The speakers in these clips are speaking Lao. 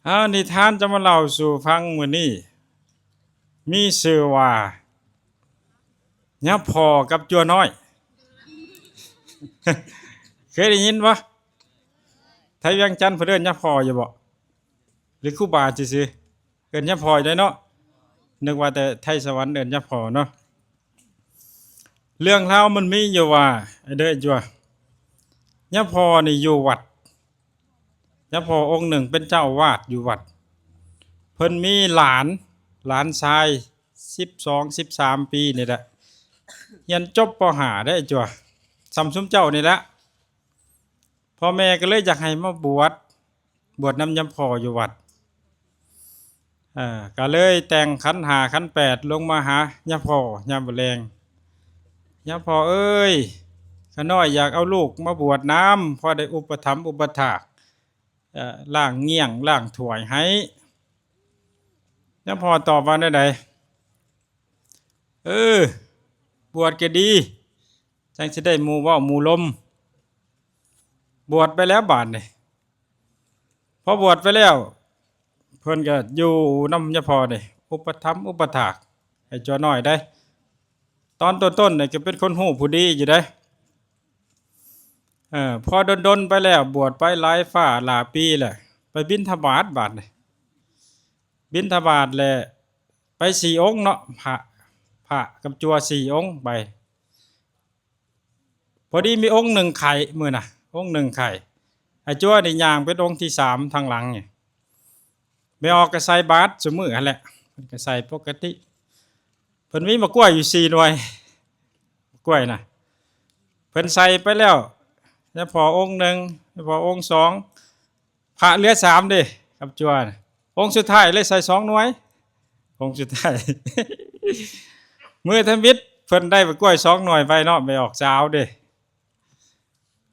ເອົາ ນິທານຈະມາເລົ່າສູ່ຟັງມື້ນີ້ ມີຊື່ວ່າ ຍາພໍ່ກັບຈົວນ້ອຍ. ເຄີຍໄດ້ຍິນບໍ່? ໄທວຽງຈັນເພິ່ນເອີ້ນຍາພໍ່ຢູ່ບໍ່? ຫຼືຄູບາຊື່ໆ ເອີ້ນຍາພໍ່ຢູ່ເດ້ເນາະ. ນຶກວ່າແຕ່ໄທສະຫວັນເອີ້ນຍາພໍ່ເນາະ. ເລື່ອງລາວມັນມີຢູ່ວ່າ ໄອ້ເດີ ໄອ້ຈົວ ຍາພໍ່ນີ້ຢູ່ວັດ ຍາພໍ່ອົງໜຶ່ງເປັນເຈົ້າອາວາດຢູ່ວັດ. ເພິ່ນມີຫຼານ ຫຼານຊາຍສິບສອງ ສິບສາມປີນີ້ແຫຼະ ຮຽນຈົບປໍຫ້າເດ້ ໄອ້ຈົວ ສ່ຳຊຸມເຈົ້ານີ້ແຫຼະ. ພໍ່ແມ່ກໍເລີຍຢາກໃຫ້ມາບວດ ບວດນຳຍາພໍ່ຢູ່ວັດ. ເອີ ກໍເລີຍແຕ່ງຂັນຫ້າຂັນແປດລົງມາຫາຍາພໍ່ຍາມມື້ແລງ. ຍາພໍ່ເອີຍ ຂ້ານ້ອຍຢາກເອົາລູກມາບວດນຳ ພໍໄດ້ອຸປະຖຳອຸປະຖາກ ເອີ ລ້າງກ້ຽງລ້າງຖ້ວຍໃຫ້. ຍາພໍ່ຕອບວ່າແນວໃດ? ເອີ ບວດກໍດີ ຈັ່ງຊິໄດ້ໝູ່ເວົ້າໝູ່ລົມ. ບວດໄປແລ້ວບາດນີ້ ພໍບວດໄປແລ້ວ ເພິ່ນກໍຢູ່ນຳຍາພໍ່ນີ້ ອຸປະຖຳອຸປະຖາກໃຫ້ຈົວນ້ອຍໄດ໋. ຕອນຕົ້ນໆນີ້ກໍເປັນຄົນຮູ້ຜູ້ດີຢູ່ໄດ໋. ເອີ ພໍດົນໆໄປແລ້ວ ບວດໄປຫຼາຍຟ້າຫຼາຍປີແລ້ວ ໄປບິນທະບາດບາດນີ້ ບິນທະບາດແລ້ວ ໄປສີ່ອົງເນາະ ພະ ພະກັບຈົວສີ່ອົງໄປ. ພໍດີມີອົງໜຶ່ງໄຂ້ ມື້ນະ ອົງໜຶ່ງໄຂ້. ອາຈົວນີ້ຍ່າງເປັນອົງທີສາມທາງຫຼັງນີ້. ແມ່ອອກກໍໃສ່ບາດຊຸມື້ຫັ້ນແຫຼະ ເພິ່ນກໍໃສ່ປົກກະຕິ. ເພິ່ນມີໝາກກ້ວຍຢູ່ສີ່ໜ່ວຍ ໝາກກ້ວຍນະ ເພິ່ນໃສ່ໄປແລ້ວ ຍາພໍ່ອົງໜຶ່ງ ຍາພໍ່ອົງສອງ ພະເຫຼືອສາມເດ້ ກັບຈົວນະ. ອົງສຸດທ້າຍເລີຍໃສ່ສອງໜ່ວຍ ອົງສຸດທ້າຍ. ມື້ທຳອິດເພິ່ນໄດ້ໝາກກ້ວຍສອງໜ່ວຍໄປເນາະ ແມ່ອອກສາວເດ້.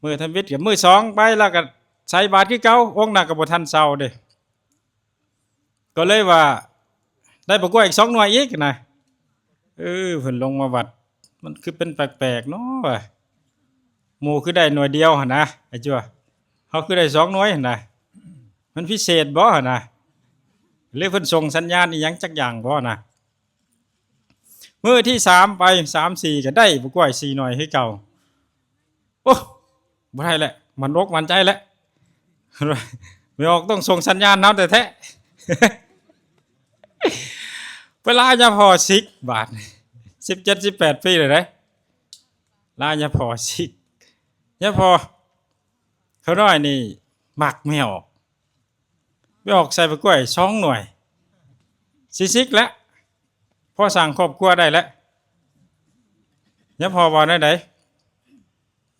ມື້ທຳອິດກັບມື້ສອງໄປ ລາວກໍໃສ່ບາດຄືເກົ່າ ອົງນັ້ນກໍບໍ່ທັນເຊົາເດ້. ກໍເລີຍວ່າໄດ້ໝາກກ້ວຍອີກສອງໜ່ວຍອີກນະ. ເອີ ເພິ່ນລົງມາວັດ ມັນຄືເປັນແປກໆເນາະວ່າ ໝູ່ຄືໄດ້ໜ່ວຍດຽວຫັ້ນນະ ອາຈົວ ເຮົາຄືໄດ້ສອງໜ່ວຍຫັ້ນນະ ມັນພິເສດບໍ່ຫັ້ນນະ ຫຼືເພິ່ນສົ່ງສັນຍານອີ່ຫຍັງຈັກຢ່າງບໍ່ນະ. ມື້ທີສາມໄປ ສາມ ສີ່ ກໍໄດ້ໝາກກ້ວຍສີ່ໜ່ວຍຄືເກົ່າ. ໂອ້ ບໍ່ໄດ້ແຫຼະ ໝັ້ນອົກໝັ້ນໃຈແຫຼະ ແມ່ອອກຕ້ອງສົ່ງສັນຍານນຳແທ້ໆ. ໄປລາຍາພໍ່ສິກບາດ ສິບເຈັດ ສິບແປດປີແລ້ວເດ້ ລາຍາພໍ່ສິກ. ຍາພໍ່ ຂ້ານ້ອຍນີ້ມັກແມ່ອອກ ໄປອອກໃສ່ໝາກກ້ວຍສອງໜ່ວຍ ຊິສິກແລ້ວ ພໍສ້າງຄອບຄົວໄດ້ແລ້ວ. ຍາພໍ່ວ່າແນວໃດ?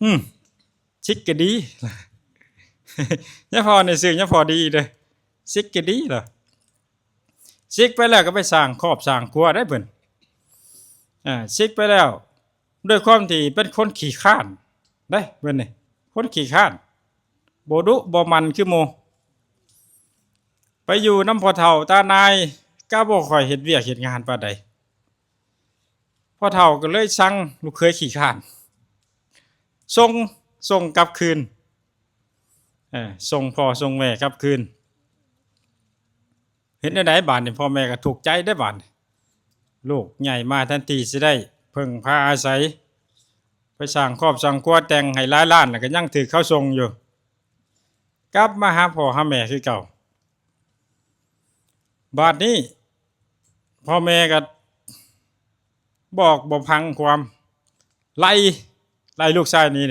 ອືມ ສິກກໍດີ. ຍາພໍ່ນີ້ຊື່ຍາພໍ່ດີເດີ້ ສິກກໍດີລະ. ສິກໄປແລ້ວກໍໄປສ້າງຄອບສ້າງຄົວໄດ້ເພິ່ນ. ອາ ສິກໄປແລ້ວ ດ້ວຍຄວາມທີ່ເປັນຄົນຂີ້ຄ້ານເດ້ເພິ່ນນີ້ ຄົນຂີ້ຄ້ານ ບໍ່ດຸບໍ່ໝັ່ນຄືໝູ່. ໄປຢູ່ນຳພໍ່ເຖົ້າຕານາຍ ກໍບໍ່ຄ່ອຍເຮັດວຽກເຮັດງານປານໃດ. ພໍ່ເຖົ້າກໍເລີຍສັ່ງລູກເຂີຍຂີ້ຄ້ານ ສົ່ງ ສົ່ງກັບຄືນ ເອີ ສົ່ງພໍ່ສົ່ງແມ່ກັບຄືນ. ເຮັດແນວໃດບາດນີ້? ພໍ່ແມ່ກໍທຸກໃຈເດ້ບາດນີ້ ລູກໃຫຍ່ມາແທນທີ່ຊິໄດ້ເພິ່ງພາອາໄສ ໄປສ້າງຄອບສ້າງຄົວ ແຕ່ງໃຫ້ຫຼາຍລ້ານ ແລ້ວກໍຍັງຖືກເຂົາສົ່ງຢູ່ ກັບມາຫາພໍ່ຫາແມ່ຄືເກົ່າ. ບາດນີ້ພໍ່ແມ່ກໍບອກບໍ່ຟັງຄວາມ ໄລ່ ໄລ່ລູກຊາຍໜີ.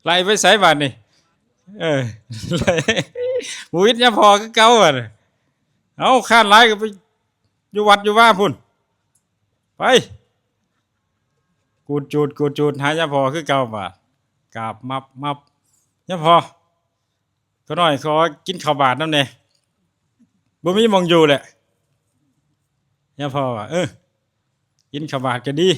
ໄລ່ໄປໃສບາດນີ້? ເອີ ບໍ່ວິດຍາພໍ່ຄືເກົ່າບາດນີ້. ເອົ້າ ຄ້ານຫຼາຍກໍໄປຢູ່ວັດຢູ່ວາພຸ້ນ ໄປ ກູດຈູດ ກູດຈູດ ຫາຍາພໍ່ຄືເກົ່າບາດ. ກາບມັບ ມັບ ຍາພໍ່ ຂ້ານ້ອຍຂໍກິນເຂົ້າບາດນຳແດ່ ບໍ່ມີໝ່ອງຢູ່ແຫຼະ. ຍາພໍ່ວ່າ ເອີ ກິນເຂົ້າບາດກໍດີ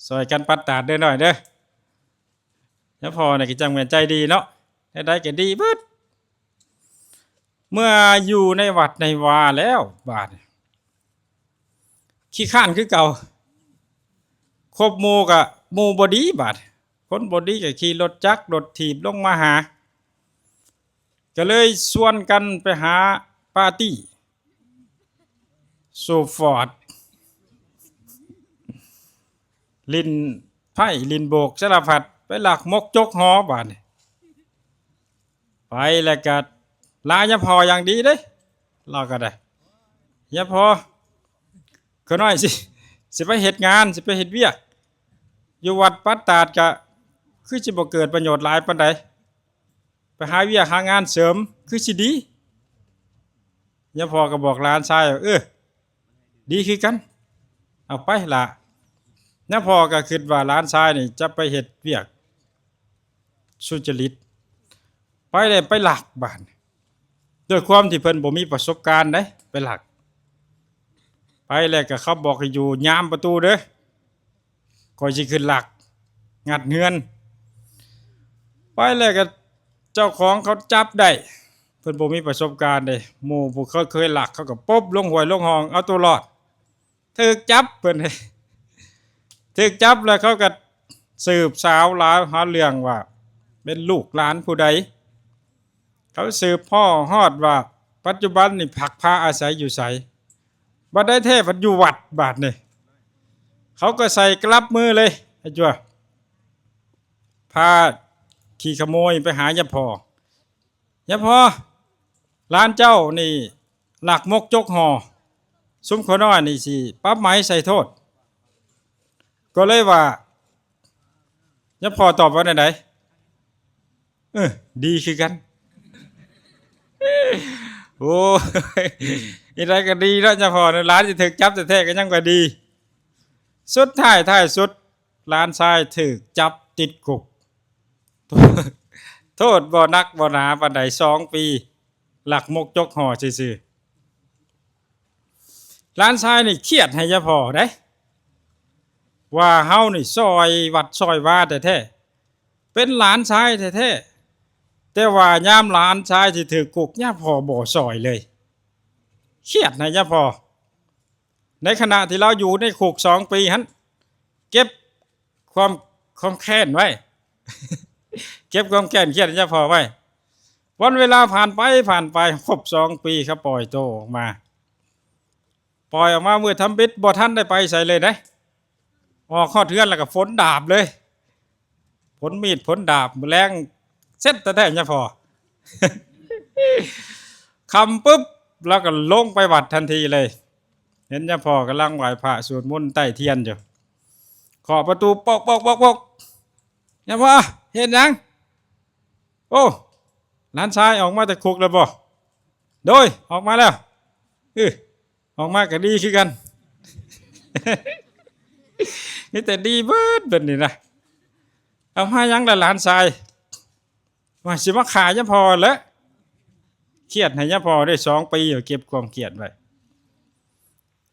ຊ່ອຍກັນປັດຕາດເດີ້ນ້ອຍເດີ້. ຍາພໍ່ນີ້ກໍຈັ່ງແມ່ນໃຈດີເນາະ ແນວໃດກໍດີເບິດ. ເມື່ອຢູ່ໃນວັດໃນວາແລ້ວບາດນີ້ ຂີ້ຄ້ານຄືເກົ່າ ຄົບໝູ່ກໍໝູ່ບໍ່ດີບາດ ຄົນບໍ່ດີກໍຂີ່ລົດຈັກລົດຖີບລົງມາຫາ. ກໍເລີຍຊວນກັນໄປຫາປາຕີ້ ໂຊຟອດ ຫຼິ້ນໄພ້ຫຼິ້ນໂບກສາລະພັດ ໄປລັກມົກຈົກຫໍບາດນີ້. ໄປແລ້ວກໍລາຍາພໍ່ຢ່າງດີເດ້ ລາວກໍໄດ້ ຍາພໍ່ ຂ້ານ້ອຍຊິ ຊິໄປເຮັດງານ ຊິໄປເຮັດວຽກ ຢູ່ວັດປັດຕາດ ກະຄືຊິບໍ່ເກີດປະໂຫຍດຫຼາຍປານໃດ ໄປຫາວຽກຫາງານເສີມຄືຊິດີ. ຍາພໍ່ກໍບອກຫຼານຊາຍວ່າ ເອີ ດີຄືກັນ ເອົາໄປຫຼ້າ. ຍາພໍ່ກໍຄິດວ່າຫຼານຊາຍນີ້ຈະໄປເຮັດວຽກສຸຈະລິດ ໄປແລ້ວໄປລັກບາດ ດ້ວຍຄວາມທີ່ເພິ່ນບໍ່ມີປະສົບການເດ້ ໄປລັກ ໄປແລ້ວກໍເຂົາບອກໃຫ້ຢູ່ຍາມປະຕູເດີ ຂ້ອຍຊິຂຶ້ນລັກ ງັດເຮືອນ ໄປແລ້ວກໍເຈົ້າຂອງເຂົາຈັບໄດ້ ເພິ່ນບໍ່ມີປະສົບການເດ້ ໝູ່ຜູ້ເຄີຍ ເຄີຍລັກ ເຂົາກໍປົບລົງຫ້ວຍລົງຮ່ອງ ເອົາຕົວລອດ ຖືກຈັບເພິ່ນ ຖືກຈັບແລ້ວເຂົາກໍສືບສາວລາວຫາເລື່ອງວ່າເປັນລູກຫຼານຜູ້ໃດ ເຂົາສືບພໍ້ຮອດວ່າປັດຈຸບັນນີ້ພັກພາອາໄສຢູ່ໃສ ບັດໃດແທ້ພັດຢູ່ວັດບາດນີ້ ເຂົາກໍໃສ່ກະລັບມືເລີຍ ໄອ້ຈົວ ພາຂີ້ຂະໂມຍໄປຫາຍາພໍ່ ຍາພໍ່ ຫຼານເຈົ້ານີ້ລັກມົກຈົກຫໍ ຊຸມຂ້ານ້ອຍນີ້ຊິປັບໃໝໃສ່ໂທດ. ກໍເລີຍວ່າ ຍາພໍ່ຕອບວ່າແນວໃດ? ເອີ ດີຄືກັນ. ໂອ້ຍ ເຮັດໃດກໍດີເນາະ ຍາພໍ່ເນາະ ຫຼານຊິຖືກຈັບແທ້ໆກໍຍັງວ່າດີ. ສຸດທ້າຍທ້າຍສຸດ ຫຼານຊາຍຖືກຈັບຕິດຄຸກ ໂທດບໍ່ໜັກບໍ່ໜາປານໃດ ສອງປີ ລັກມົກຈົກຫໍຊື່ໆ. ຫຼານຊາຍນີ້ຄຽດໃຫ້ຍາພໍ່ເດ້ ວ່າເຮົານີ້ຊ່ອຍວັດຊ່ອຍວາແທ້ໆ ເປັນຫຼານຊາຍແທ້ໆ ແຕ່ວ່າຍາມຫຼານຊາຍຊິຖືກຄຸກ ຍາພໍ່ບໍ່ຊ່ອຍເລີຍ ຄຽດໃຫ້ຍາພໍ່. ໃນຂະນະທີ່ລາວຢູ່ໃນຄຸກສອງປີຫັ້ນ ເກັບຄວາມ ຄວາມແຄ້ນໄວ້ ເກັບຄວາມແຄ້ນຄຽດໃຫ້ຍາພໍ່ໄວ້. ວັນເວລາຜ່ານໄປ ຜ່ານໄປ ຄົບສອງປີ ເຂົາປ່ອຍໂຕອອກມາ ປ່ອຍອອກມາມື້ທຳອິດ ບໍ່ທັນໄດ້ໄປໃສເລີຍເດ້ ອອກຮອດເຮືອນແລ້ວກໍຝົນດາບເລີຍ ຝົນມີດຝົນດາບ ມື້ແລງເສັດແທ້ໆ ຍາພໍ່. ຄ່ຳປຶບ ລາວກໍລົງໄປວັດທັນທີເລີຍ ເຫັນຍາພໍ່ກຳລັງໄຫວ້ພະສວດມົນໃຕ້ທຽນຢູ່ ເຄາະປະຕູ ປອກໆໆໆ ຍາພໍ່ ເຮັດຫຍັງ? ໂອ້ ຫຼານຊາຍອອກມາແຕ່ຄຸກແລ້ວບໍ? ໂດຍ ອອກມາແລ້ວ. ເອີ ອອກມາກໍດີຄືກັນ ມີແຕ່ດີເບິດ ເບິດນີ້ນະ. ເອົາ ມາຫຍັງລະຫຼານຊາຍ? ວ່າຊິມາຂ້າຍາພໍ່ແຫຼະ ຄຽດໃຫ້ຍາພໍ່ໄດ້ສອງປີ ເກັບຄວາມຄຽດໄວ້.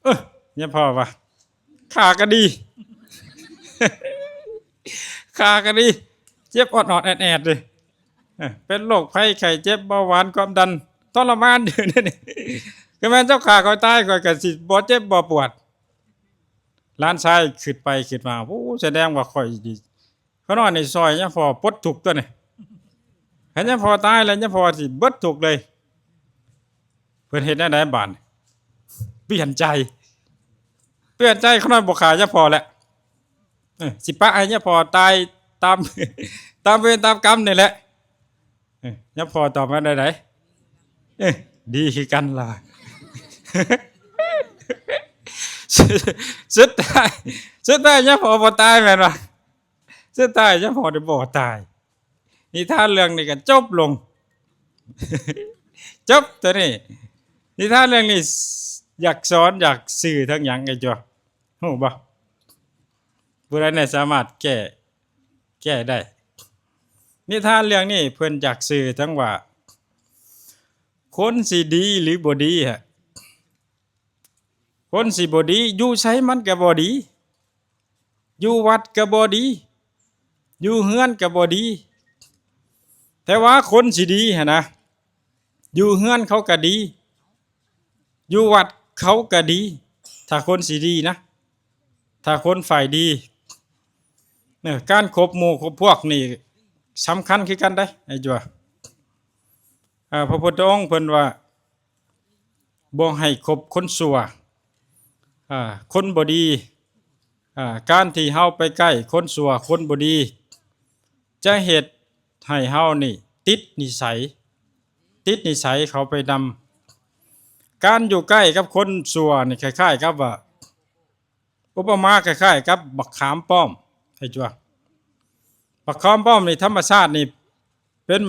ເອີ ຍາພໍ່ວ່າ ຂ້າກໍດີ ຂ້າກໍດີ ເຈັບອອດໆແອດໆເດ້ ເອີ ເປັນໂລກໄພໄຂ້ເຈັບ ເບົາຫວານ ຄວາມດັນ ທໍລະມານຢູ່ນີ້ ກໍແມ່ນເຈົ້າຂ້າຂ້ອຍຕາຍ ຂ້ອຍກໍຊິບໍ່ເຈັບບໍ່ປວດ. ຫຼານຊາຍຄິດໄປຄິດມາ ໂອ້ ສະແດງວ່າຂ້ອຍນີ້ ຂ້ານ້ອຍນີ້ຊ່ອຍຍາພໍ່ປົດທຸກຕົວນີ້ ຄັນຍາພໍ່ຕາຍແລ້ວ ຍາພໍ່ຊິເບິດທຸກເລີຍ. ເພິ່ນເຮັດແນວໃດບາດນີ້? ປ່ຽນໃຈ ປ່ຽນໃຈ ຂ້ານ້ອຍບໍ່ຂ້າຍາພໍ່ແລ້ວ ເອີ ຊິປະໃຫ້ຍາພໍ່ຕາຍຕາມ ຕາມເວນຕາມກຳນີ້ແຫຼະ. ເອີ ຍາພໍ່ຕອບມາແນວໃດ? ເອີ ດີຄືກັນລະ ສຸດ ສຸດທ້າຍ ສຸດທ້າຍຍາພໍ່ບໍ່ຕາຍແມ່ນບໍ່? ສຸດທ້າຍຍາພໍ່ໄດ້ບໍ່ຕາຍ. ນິທານເລື່ອງນີ້ກໍຈົບລົງ ຈົບຕົວນີ້. ນິທານເລື່ອງນີ້ຢາກສອນ ຢາກສື່ເຖິງຫຍັງ ໄອ້ຈົວ ຮູ້ບໍ່? ຜູ້ໃດແດ່ສາມາດແກ້ ແກ້ໄດ້? ນິທານເລື່ອງນີ້ເພິ່ນຢາກສື່ເຖິງວ່າ ຄົນຊິດີຫຼືບໍ່ດີ ຄົນຊິບໍ່ດີ ຢູ່ໃສມັນກໍບໍ່ດີ ຢູ່ວັດກໍບໍ່ດີ ຢູ່ເຮືອນກໍບໍ່ດີ. ແຕ່ວ່າຄົນຊິດີຫັ້ນນະ ຢູ່ເຮືອນເຂົາກໍດີ ຢູ່ວັດເຂົາກໍດີ ຖ້າຄົນຊິດີນະ ຖ້າຄົນຝ່າຍດີ. ເອີ ການຄົບໝູ່ຄົບພວກນີ້ສຳຄັນຄືກັນເດ້ ໄອ້ຈົວ. ອ່າ ພະພຸດທະອົງເພິ່ນວ່າ ບໍ່ໃຫ້ຄົບຄົນຊົ່ວ ອ່າ ຄົນບໍ່ດີ ອ່າ ການທີ່ເຮົາໄປໃກ້ຄົນຊົ່ວ ຄົນບໍ່ດີ ຈະເຮັດໃຫ້ເຮົານີ້ຕິດນິໄສ ຕິດນິໄສເຂົາໄປນຳ. ການຢູ່ໃກ້ກັບຄົນຊົ່ວນີ້ຄ້າຍໆກັບວ່າ ອຸປະມາຄ້າຍໆກັບບັກຂາມປ້ອມ ໃຫ້ຕົວະ. ບັກຂາມປ້ອມນີ້ທຳມະຊາດນີ້ເປັນ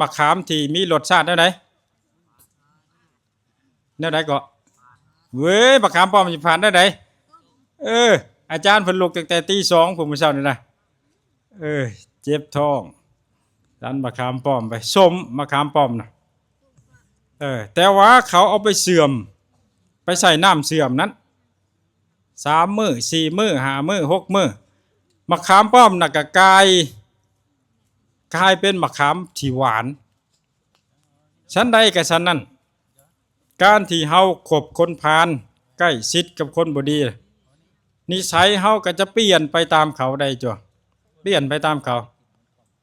ບັກຂາມທີ່ມີລົດຊາດແນວໃດ? ແນວໃດເກາະ? ເວີຍ ບັກຂາມປ້ອມຊິຫວານແນວໃດ? ເອີ ອາຈານເພິ່ນລຸກຕັ້ງແຕ່ຕີສອງພຸ້ນ ມື້ເຊົ້ານີ້ນະ. ເອີ ເຈັບທ້ອງ ສັນບັກຂາມປ້ອມໄປ ສົ້ມບັກຂາມປ້ອມນະ. ເອີ ແຕ່ວ່າເຂົາເອົາໄປເຊື່ອມ ໄປໃສ່ນ້ຳເຊື່ອມນັ້ນ ສາມມື້ ສີ່ມື້ ຫ້າມື້ ຫົກມື້ ໝາກຂາມປ້ອມນະກະກາຍ ກາຍເປັນໝາກຂາມທີ່ຫວານ. ສັນໃດກະສັນນັ້ນ ການທີ່ເຮົາຄົບຄົນພານ ໃກ້ຊິດກັບຄົນບໍ່ດີ ນິໄສເຮົາກະຈະປ່ຽນໄປຕາມເຂົາໄດ້ຕົວະ ປ່ຽນໄປຕາມເຂົາ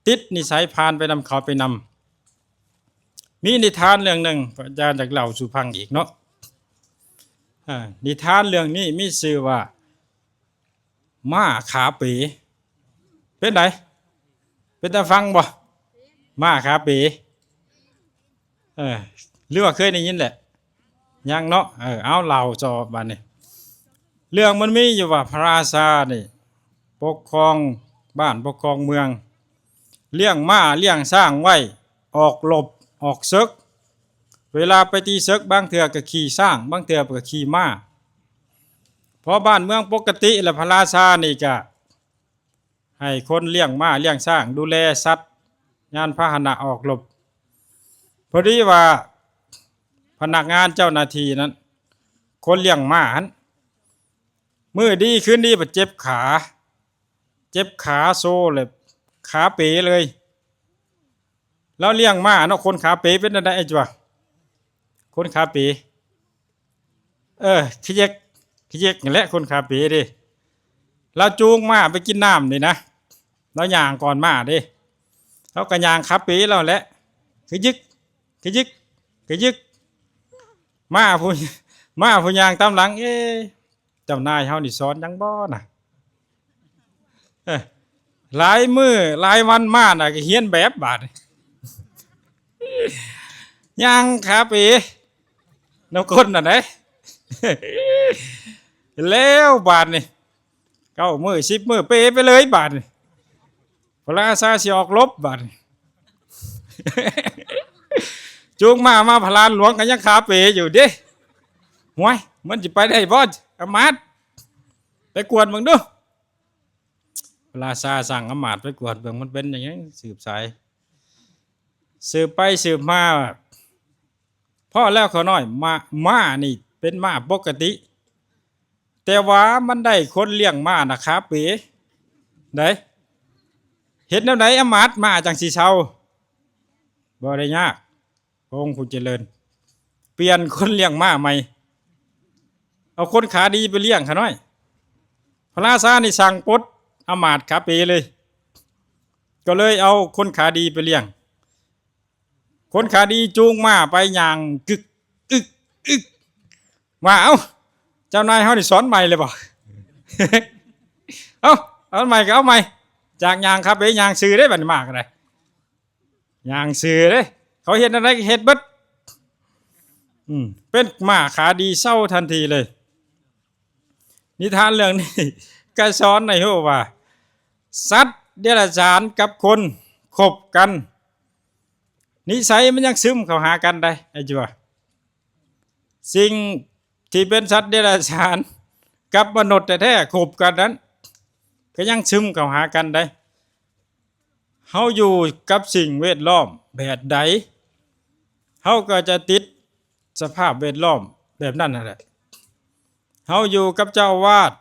ຕິດນິໄສພານໄປນຳເຂົາໄປນຳ. ມີນິທານເລື່ອງໜຶ່ງ ອາຈານຢາກເລົ່າສູ່ຟັງອີກເນາະ. ອາ ນິທານເລື່ອງນີ້ມີຊື່ວ່າ ມ້າຂາເປ. ເປັນໃດ? ເປັນຕາຟັງບໍ່? ມ້າຂາເປ. ເອີ ຫຼືວ່າເຄີຍໄດ້ຍິນແຫຼະ? ຍັງເນາະ. ເອີ ເອົາເລົ່າຕໍ່ບາດນີ້. ເລື່ອງມັນມີຢູ່ວ່າ ພະລາຊານີ້ປົກຄອງບ້ານປົກຄອງເມືອງ ລ້ຽງມ້າລ້ຽງຊ້າງໄວ້ ອອກລົບອອກເສິກ. ເວລາໄປຕີເສິກ ບາງເທື່ອກະຂີ່ຊ້າງ ບາງເທື່ອກະຂີ່ມ້າ. ພໍບ້ານເມືອງປົກກະຕິແລ້ວ ພະລາຊານີ້ກະ ໃຫ້ຄົນລ້ຽງມ້າລ້ຽງຊ້າງ ດູແລສັດຍານພາຫະນະອອກລົບ. ພໍດີວ່າພະນັກງານເຈົ້າໜ້າທີ່ນັ້ນ ຄົນລ້ຽງມ້າຫັ້ນ ມື້ດີຄືນດີບາດເຈັບຂາ ເຈັບຂາໂຊເລີຍ ຂາເປເລີຍ. ລາວລ້ຽງມ້າເນາະ ຄົນຂາເປເປັນແນວໃດ ໄອ້ຈົວະ? ຄົນຂາເປ ເອີ ຂະເຫຍົກ ຂະເຫຍົກຫັ້ນແຫຼະ ຄົນຂາເປເດ້. ລາວຈູງມ້າໄປກິນນ້ຳນີ້ນະ ລາວຍ່າງກ່ອນມ້າເດ້ ລາວກະຍ່າງຂາເປລາວແຫຼະ ຂະຫຍຶກ ຂະຫຢິກ ຂະຫຢິກ. ມ້າຜູ້ ມ້າຜູ້ຍ່າງຕາມຫຼັງ ເອ ເຈົ້ານາຍເຮົານີ້ສອນຫຍັງບໍ່ນະ? ເອີ ຫຼາຍມື້ຫຼາຍວັນມານະ ກະຮຽນແບບບາດນີ້ ຍ່າງຂາເປນຳຄົນນັ້ນເດ້. ແລ້ວບາດນີ້ ເກົ້າມື້ສິບມື້ເປໄປເລີຍບາດນີ້ ພະລາຊາຊິອອກລົບບາດນີ້ ຈູງມ້າມາ ພະລານຫຼວງກະຍັງຂາເປຢູ່ເດ້. ຫ້ວຍ ມັນຊິໄປໄດ້ບໍ່? ອາມາດ ໄປກວດເບິ່ງດູ. ພະລາຊາສັ່ງອາມາດໄປກວດເບິ່ງ ມັນເປັນຫຍັງ ສືບສາຍ ສືບໄປສືບມາ ພໍແລ້ວຂ້ານ້ອຍ ມ້າ ມ້ານີ້ເປັນມ້າປົກກະຕິ ແຕ່ວ່າມັນໄດ້ຄົນລ້ຽງມ້ານະຂາເປໄດ໋. ເຮັດແນວໃດອາມາດ ມ້າຈັ່ງຊິເຊົາ? ບໍ່ໄດ້ຍາກ ພະອົງຜູ້ຈະເລີນ ປ່ຽນຄົນລ້ຽງມ້າໃໝ່ ເອົາຄົນຂາດີໄປລ້ຽງຂ້ານ້ອຍ. ພະລາຊານີ້ສັ່ງປົດອາມາດຂາເປເລີຍ ກະເລີຍເອົາຄົນຂາດີໄປລ້ຽງ. ຄົນຂາດີຈູງມ້າໄປຍ່າງກຶກ ອຶກ ອຶກ ວ່າ ເອົ້າ ເຈົ້ານາຍເຮົານີ້ສອນໃໝ່ເລີຍບໍ່? ເອົ້າ ເອົາໃໝ່ກະເອົາໃໝ່ ຈາກຍ່າງຂາເປຍ່າງຊື່ເດ້ ບາດນີ້ມ້າກະໄດ້ ຍ່າງຊື່ເດ້ ເຂົາເຮັດແນວໃດກະເຮັດເບິດ ອືມ ເປັນມ້າຂາດີເຊົາທັນທີເລີຍ. ນິທານເລື່ອງນີ້ກະສອນໃຫ້ຮູ້ວ່າ ສັດເດຍລະສານກັບຄົນຄົບກັນ ນິໄສມັນຍັງຊຶມເຂົ້າຫາກັນໄດ໋ ໄອ້ຈົວະ. ສິ່ງທີ່ເປັນສັດເດຍລະສານກັບມະນຸດແທ້ໆ ຄົບກັນນັ້ນ ກະຍັງຊຶມເຂົ້າຫາກັນໄດ໋. ເຮົາຢູ່ກັບສິ່ງແວດລ້ອມແບບໃດ ເຮົາກະຈະຕິດສະພາບແວດລ້ອມແບບນັ້ນຫັ້ນແຫຼະ. ເຮົາຢູ່ກັບເຈົ້າອາວາດ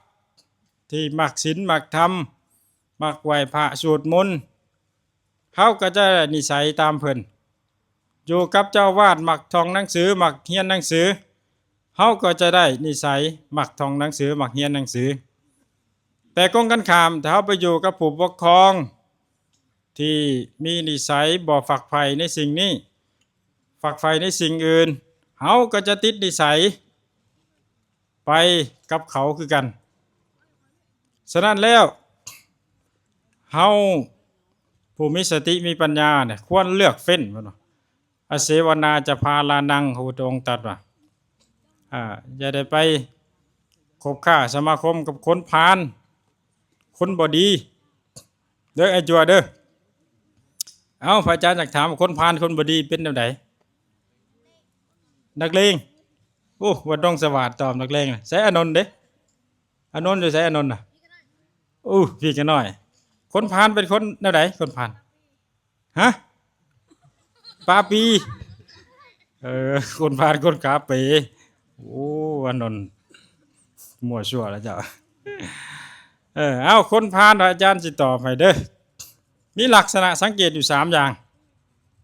ທີ່ມັກສິນມັກທຳ ມັກໄຫວ້ພະສວດມົນ ເຮົາກະຈະໄດ້ນິໄສຕາມເພິ່ນ. ຢູ່ກັບເຈົ້າອາວາດມັກທ່ອງໜັງສື ມັກຮຽນໜັງສື ເຮົາກະຈະໄດ້ນິໄສມັກທ່ອງໜັງສື ມັກຮຽນໜັງສື. ແຕ່ກົງກັນຂ້າມ ຖ້າເຮົາໄປຢູ່ກັບຜູ້ປົກຄອງທີ່ມີນິໄສບໍ່ຝັກໃຝ່ໃນສິ່ງນີ້ ຝັກໃຝ່ໃນສິ່ງອື່ນ ເຮົາກໍຈະຕິດນິໄສໄປກັບເຂົາຄືກັນ. ສະນັ້ນແລ້ວ ເຮົາຜູ້ມີສະຕິມີປັນຍານີ້ ຄວນເລືອກເຟ້ນ ເພິ່ນວ່າ ອະເສວະນາຈະພາລານັງ ພະພຸດທະອົງຕັດວ່າ ອາ ຢ່າໄດ້ໄປຄົບຄ້າສະມາຄົມກັບຄົນພານ ຄົນບໍ່ດີເດີ້ ອ້າຍຈົວເດີ້. ເອົ້າ ພະອາຈານຢາກຖາມວ່າ ຄົນພານຄົນບໍ່ດີເປັນແນວໃດ? ນັກເລງ. ໂອ້ ວັດດົງສະຫວາດຕອບນັກເລງນະ. ໃສອານົນເດ? ອານົນຢູ່ໃສ? ອານົນນະ? ໂອ້ ພີ່ກະນ້ອຍ. ຄົນພານເປັນຄົນແນວໃດ? ຄົນພານ ຮະ? ປາປີ. ເອີ ຄົນພານຄົນກາເປ. ໂອ້ ອານົນມົ້ວຊົ່ວແລ້ວເຈົ້າ. ເອີ ເອົາ ຄົນພານ ອາຈານຊິຕອບໃຫ້ເດີ້. ມີລັກສະນະສັງເກດຢູ່ສາມຢ່າງ.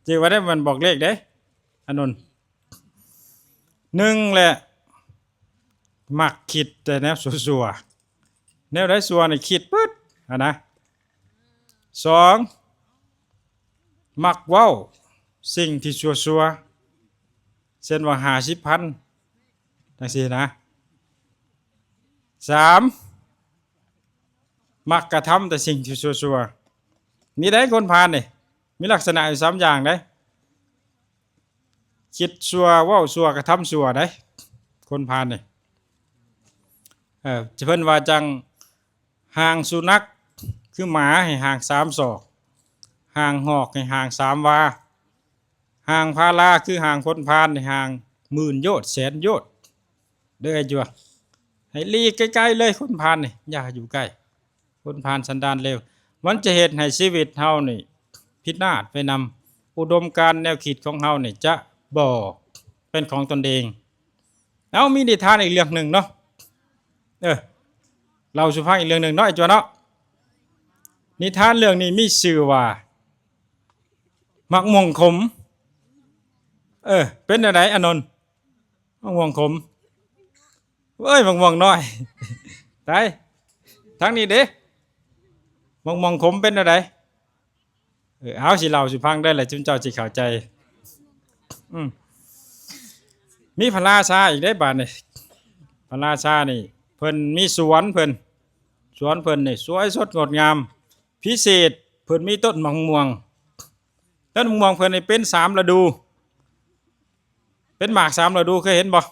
ຈື່ໄວ້ເດີ້ ມັນບອກເລກເດ້ ອານົນ. ໜຶ່ງແຫຼະ ມັກຄິດແຕ່ແນວຊົ່ວໆ. ແນວໃດຊົ່ວນີ້ຄິດເບິດຫັ້ນນະ. ສອງ ມັກເວົ້າສິ່ງທີ່ຊົ່ວໆ ເຊັ່ນວ່າຫ້າສິບພັນ ຈັ່ງຊີ້ນະ. ສາມ ມັກກະທຳແຕ່ສິ່ງທີ່ຊົ່ວໆ. ມີໃດຄົນພານນີ້ ມີລັກສະນະຢູ່ສາມຢ່າງໃດ. ຄິດຊົ່ວ ເວົ້າຊົ່ວ ກະທຳຊົ່ວໃດ໋ ຄົນພານນີ້. ເອີ ເພິ່ນວ່າຈັ່ງ ຫ່າງສຸນັກຄືໝາໃຫ້ຫ່າງສາມສອກ, ຫ່າງຫອກໃຫ້ຫ່າງສາມວາ, ຫ່າງພາລາຄືຫ່າງຄົນພານໃຫ້ຫ່າງໝື່ນໂຍດ ແສນໂຍດ ເດີ້ ອ້າຍຈົວ. ໃຫ້ຫຼີກໄກໆເລີຍ ຄົນພານນີ້ ຢ່າຢູ່ໃກ້. ຄົນພານສັນດານເລວ ມັນຈະເຮັດໃຫ້ຊີວິດເຮົານີ້ພິນາດໄປນຳ, ອຸດົມການແນວຄິດຂອງເຮົານີ້ຈະບໍ່ເປັນຂອງຕົນເອງ. ເອົາ ມີນິທານອີກເລື່ອງໜຶ່ງເນາະ. ເອີ ເລົ່າສູ່ຟັງອີກເລື່ອງໜຶ່ງເນາະ ອ້າຍຈົວເນາະ. ນິທານເລື່ອງນີ້ມີຊື່ວ່າ ໝາກມ່ວງຂົມ. ເອີ ເປັນແນວໃດ ອານົນ? ໝາກມ່ວງຂົມ. ເອີຍ ໝາກມ່ວງນ້ອຍ. ໄປ ທາງນີ້ເດ້. ໝາກມ່ວງຂົມເປັນແນວໃດ? ເອີ ເອົາ ຊິເລົ່າສູ່ຟັງໄດ້ລະ ຈຸມເຈົ້າຊິເຂົ້າໃຈ. ອືມ ມີພະລາຊາອີກເດ້ບາດນີ້. ພະລາຊານີ້ ເພິ່ນມີສວນເພິ່ນ, ສວນເພິ່ນນີ້ສວຍສົດງົດງາມ. ພິເສດ ເພິ່ນມີຕົ້ນໝາກມ່ວງ. ຕົ້ນໝາກມ່ວງເພິ່ນນີ້ເປັນສາມລະດູ, ເປັນໝາກສາມລະດູ ເຄີຍເຫັນບໍ່?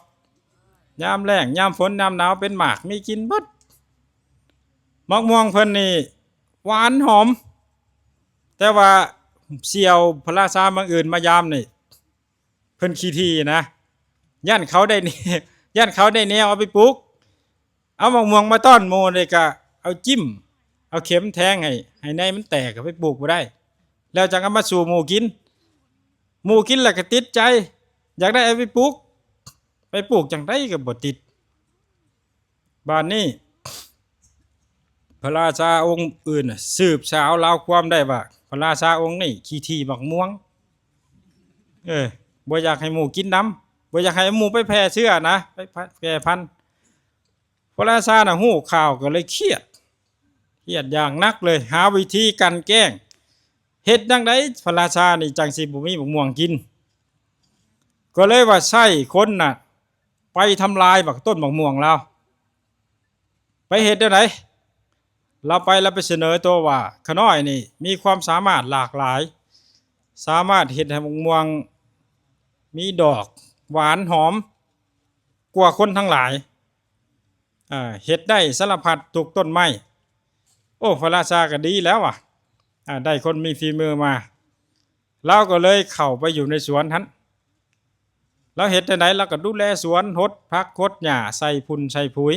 ຍາມແລ້ງ, ຍາມຝົນ, ຍາມໜາວ ເປັນໝາກ ມີກິນເບິດ. ໝາກມ່ວງເພິ່ນນີ້ຫວານຫອມ, ແຕ່ວ່າສ່ຽວພະລາຊາເມືອງອື່ນມາຢາມນີ້ ເພິ່ນຂີ້ຖີ່ນະ, ຢ້ານເຂົາໄດ້ ຢ້ານເຂົາໄດ້ແນວເອົາໄປປູກ. ເອົາໝາກມ່ວງມາຕ້ອນໝູ່ ແລ້ວກະເອົາຈິ້ມ ເອົາເຂັມແທງໃຫ້ ໃຫ້ໃນມັນແຕກ ເອົາໄປປູກບໍ່ໄດ້, ແລ້ວຈັ່ງເອົາມາສູ່ໝູ່ກິນ. ໝູ່ກິນແລ້ວກະຕິດໃຈ ຢາກໄດ້ເອົາໄປປູກ, ໄປປູກຈັ່ງໃດກະບໍ່ຕິດ. ບາດນີ້ ພະລາຊາອົງອື່ນສືບສາວລາວຄວາມໄດ້ວ່າ ພະລາຊາອົງນີ້ຂີ້ຖີ່ໝາກມ່ວງ. ເອີ ບໍ່ຢາກໃຫ້ໝູ່ກິນນຳ, ບໍ່ຢາກໃຫ້ໝູ່ໄປແຜ່ເຊື້ອນະ, ໄປແຜ່ພັນ. ພະລາຊານະຮູ້ຂ່າວກໍເລີຍຄຽດ, ຄຽດຢ່າງໜັກເລີຍ, ຫາວິທີກັ່ນແກ້ງ. ເຮັດຈັ່ງໃດພະລາຊານີ້ຈັ່ງຊິບໍ່ມີໝາກມ່ວງກິນ? ກໍເລີຍວ່າໃຊ້ຄົນນະ ໄປທຳລາຍໝາກ ຕົ້ນໝາກມ່ວງລາວ. ໄປເຮັດແນວໃດ? ລາວໄປ ລາວໄປສະເໜີໂຕວ່າ ຂ້ານ້ອຍນີ້ມີຄວາມສາມາດຫຼາກຫຼາຍ, ສາມາດເຮັດໃຫ້ໝາກມ່ວງມີດອກຫວານຫອມກວ່າຄົນທັງຫຼາຍ, ເຮັດໄດ້ສາລະພັດທຸກຕົ້ນໄມ້. ໂອ້ ພະລາຊາກໍດີແລ້ວວ່າ ໄດ້ຄົນມີຝີມືມາ. ລາວກໍເລີຍເຂົ້າໄປຢູ່ໃນສວນຫັ້ນ. ລາວເຮັດແນວໃດ? ລາວກໍດູແລສວນ, ຫົດຜັກຫົດຫຍ້າ, ໃສ່ຝຸ່ນໃສ່ຝຸ່ນ.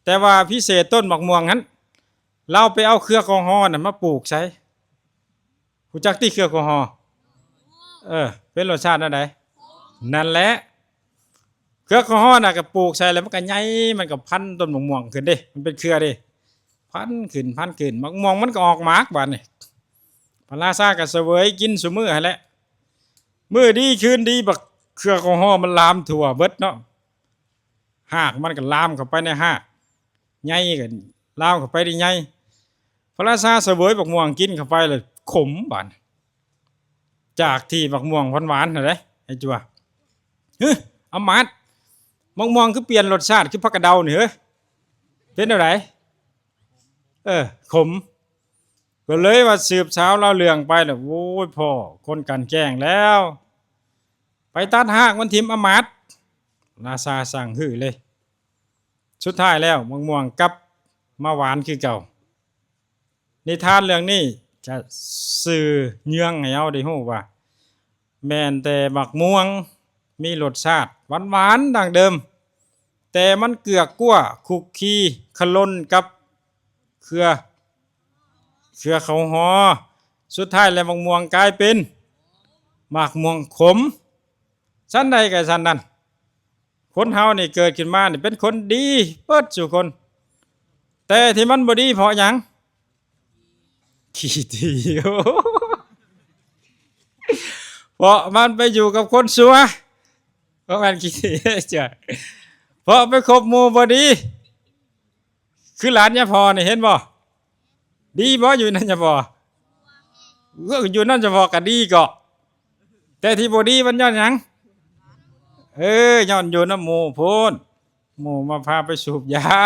ແຕ່ວ່າພິເສດຕົ້ນໝາກມ່ວງຫັ້ນ ລາວໄປເອົາເຄືອກອຮໍນະມາປູກໃສ່. ຮູ້ຈັກຕິເຄືອກອຮໍ? ເອີ ເປັນລົດຊາດແນວໃດ? ນັ້ນແຫຼະ. ເຄືອກະຮອນນະ ກະປູກໃສ່ແລ້ວມັນກະໃຫຍ່, ມັນກະພັນຕົ້ນໝາກມ່ວງຂຶ້ນເດ້, ມັນເປັນເຄືອເດ້, ພັນຂຶ້ນ ພັນຂຶ້ນ, ໝາກມ່ວງມັນກະອອກໝາກບາດນີ້. ພະລາຊາກະສະເຫວີຍກິນຊຸມື້ຫັ້ນແຫຼະ. ມື້ດີຄືນດີ ບັກເຄືອກະຮອນມັນລາມທົ່ວເບິດເນາະ, ຮາກມັນກະລາມເຂົ້າໄປໃນຮາກ, ໃຫຍ່ກະລາມເຂົ້າໄປໃນໃຫຍ່. ພະລາຊາສະເຫວີຍໝາກມ່ວງກິນເຂົ້າໄປແລ້ວຂົມບາດນີ້. ຈາກທີ່ໝາກມ່ວງຫວານໆຫັ້ນເດ້ ໃຫ້ຈົວ. ເຮີ ອຳມາດ ໝາກມ່ວງຄືປ່ຽນລົດຊາດຄືຜັກກະເດົານີ້ເຮີ ເປັນແນວໃດ? ເອີ ຂົມ. ກໍເລີຍວ່າສືບສາວລາວເລື່ອງໄປແລ້ວ ໂອ້ຍ ພໍ່ຄົນກັນແກ້ງແລ້ວ ໄປຕັດຮາກມັນຖິ້ມອຳມາດ ລາຊາສັ່ງຮື້ເລີຍ. ສຸດທ້າຍແລ້ວໝາກມ່ວງກັບມາຫວານຄືເກົ່າ. ນິທານເລື່ອງນີ້ຈະສື່ເຍືອງໃຫ້ເຮົາໄດ້ຮູ້ວ່າ ແມ່ນແຕ່ໝາກມ່ວງມີລົດຊາດຫວານໆດັ່ງເດີມ, ແຕ່ມັນເກືອກກົວຄຸກຄີຂະຫຼົ່ນກັບເຄືອ ເຄືອເຂົ້າຫໍ່. ສຸດທ້າຍແລ້ວໝາກມ່ວງກາຍເປັນໝາກມ່ວງຂົມ. ຊັ້ນໃດກໍຊັ້ນນັ້ນ, ຄົນເຮົານີ້ເກີດຂຶ້ນມານີ້ເປັນຄົນດີເບິດສູ່ຄົນ, ແຕ່ທີ່ມັນບໍ່ດີເພາະຫຍັງ? ຂີ້ຖີ່. ເພາະມັນໄປຢູ່ກັບຄົນຊົ່ວ, ບໍ່ແມ່ນຂີ້ຖີ່ເຈົ້າ, ເພາະໄປຄົບໝູ່ບໍ່ດີ. ຄືຫຼານຍາພໍ່ນີ້ເຫັນບໍ່? ດີບໍ່ຢູ່ນຳຍາພໍ່? ເອີ ຢູ່ນຳຍາພໍ່ກໍດີເກາະ, ແຕ່ທີ່ບໍ່ດີມັນຍ້ອນຫຍັງ? ເອີ ຍ້ອນຢູ່ນຳໝູ່ພຸ້ນ, ໝູ່ມາພາໄປສູບຢາ,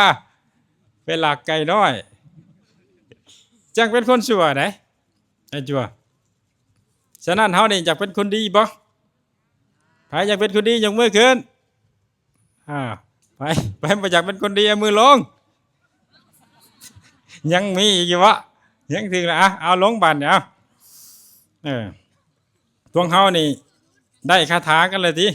ໄປລັກໄກ່ນ້ອຍ, ຈັ່ງເປັນຄົນຊົ່ວໃດ໋ ອ້າຍຈົວ. ສະນັ້ນເຮົານີ້ຢາກເປັນຄົນດີບໍ່? ໃຜຢາກເປັນຄົນດີຍົກມືຂຶ້ນ. ອ່າ ໃຜ ໃຜບໍ່ຢາກເປັນຄົນດີເອົາມືລົງ. ຍັງມີອີກຢູ່ເບາະ? ຍັງຖືກລະ ອ່ະ ເອົາລົງບາດນີ້ ເອົາ. ເອີ ພວກເຮົານີ້ໄດ້ຄາຖາກັນແລ້ວຕິ?